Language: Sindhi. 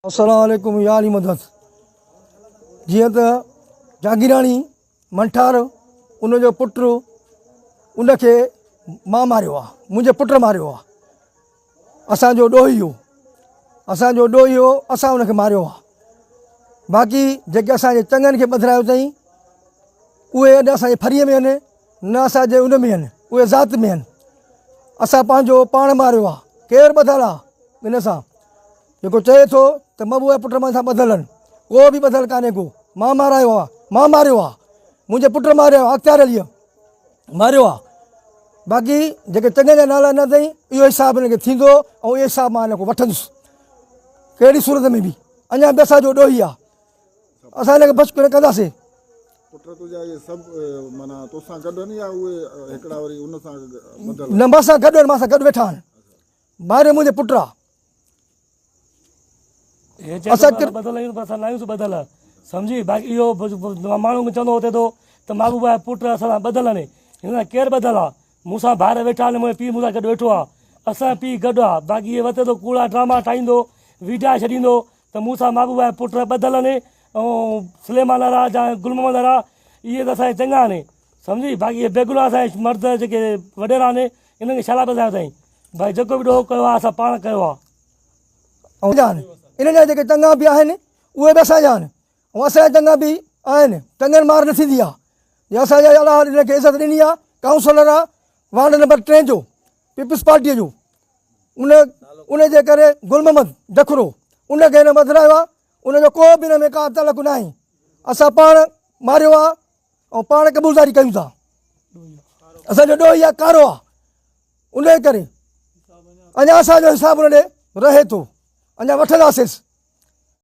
السلام عليڪم يا علي مدد جيئن ته جاگيراڻي منٺار ان جو پٽ ان کي مان ماريو آ منهنجي پٽ ماريو آ اسان جو ڏوهي هو اسان جو ڏوهي هو اسان ان کي ماريو آ باقي جيڪي اسان جي چڱن کي ٻڌرايو اٿئي اهي نه اسان جي ڦريء ۾ آهن نه اسان جي ان ۾ آهن اهي ذات ۾ آهن اسان پنهنجو پاڻ ماريو آ ڪير ٻڌل آ ان سان جيڪو چئي ٿو ته مبوء جا پٽ مان سان ٻڌل آهن، ڪو به ٻڌل ڪانهي ڪو، مان مارايو آ، مان ماريو آ، منهنجي پٽ ماريو آ، اختيار عليء ماريو آ، باقي جيڪي چڱن جا نالا نه اٿئي، اهو حساب هن کي ٿيندو ۽ اهو حساب مان هن کان وٺندس، ڪهڙي صورت ۾ به، اڃا به اسان جو ڏوهي آ، اسان هن کي بخش ڪونه ڪنداسين. پٽ تنهنجا اهي سڀ معنيٰ توسان گڏ آهن يا اهي هڪڙا وري ان سان ٻڌل آهن؟ نه مان سان گڏ آهن، مان سان گڏ ويٺا آهن، ماريو منهنجي پٽ آ. هي چئي ٿو ته ٻڌل آهيون پر اسان ناهيون ٻڌل سمجهي باقي اهو ماڻهو کي چوندو هتي ٿو ته محبوب جا پٽ اسان سان ٻڌل آهن هن سان ڪير ٻڌل آ مون سان ڀائر ويٺا آهن منهنجو پيء مون سان گڏ ويٺو آ اسان جو پيء گڏ آ باقي هي وتي ٿو ڪوڙا ڊراما ٺاهيندو ويڊيا ڇڏيندو ته مون سان محبوب جا پٽ ٻڌل آهن ۽ سليمان وارا جا گل محمد وارا اهي ته اسان جا چڱا آهن سمجهي باقي اهي بيگناهه اسان جا مرد جيڪي وڏيرا آهن انهن کي ڇا لاء ٻڌايو اٿائين ڀائي جيڪو به ڏوهه ڪيو آهي اسان پاڻ ڪيو آهي. آهن انهن جا جيڪي چڱا به آهن اهي به اسان جا آهن ۽ اسان جا چڱا به آهن چڱن مار نه ٿيندي آهي جي اسان جا الله انهن کي عزت ڏني آهي ڪائونسلر آهي وارڊ نمبر ٽي جو پيپلز پارٽيء جو ان ان جي ڪري گل محمد جکرو ان کي هن بدلايو آهي ان جو ڪو به ان ۾ ڪا تعلق نه آهي اسان پاڻ ماريو آهي ۽ پاڻ قبولداري ڪيون ٿا اسان جو ڏوهي آهي ڪارو آهي ان جي ڪري اڃا اسان جو حساب ان ڏي رهي ٿو اڃا وٺنداسينس.